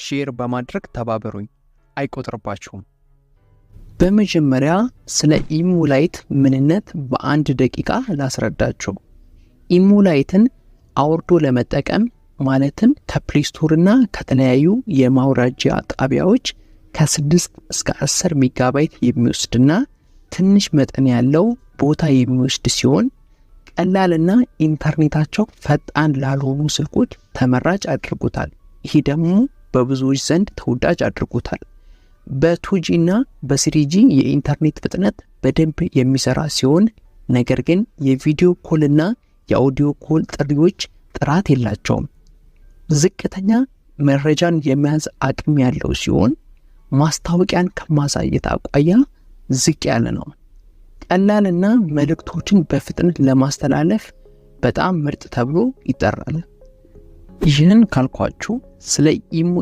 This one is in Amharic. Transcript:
Share በማድረግ ተባበሩኝ። አይቆጥርባችሁም። በመጀመሪያ ስለ ኢሞ ላይት ምንነት በአንድ ደቂቃ ላስረዳችሁ። ኢሞ ላይትን አውርዶ ለመጠቀም፣ ማለትም ከ Play Store ና ከተለያዩ የማውረጃ ጣቢያዎች፣ ከ6 እስከ 10 ሜጋባይት የሚወስድና ትንሽ መጠን ያለው ቦታ የሚወስድ ሲሆን ቀላልና ኢንተርኔታቸው ፈጣን ላልሆኑ ስልኮች ተመራጭ አድርጎታል። ይህ ደግሞ በብዙዎች ዘንድ ተወዳጅ አድርጎታል። በ 2G እና በ 3G የኢንተርኔት ፍጥነት በደንብ የሚሰራ ሲሆን ነገር ግን የ video call ና የ audio call ጥሪዎች ጥራት የላቸውም። ዝቅተኛ መረጃን የመያዝ አቅም ያለው ሲሆን ማስታወቂያን ከማሳየት አኳያ ዝቅ ያለ ነው። ቀላልና መልእክቶችን በፍጥነት ለማስተላለፍ በጣም ምርጥ ተብሎ ይጠራል። ይህንን ካልኳችሁ ስለ ኢሞ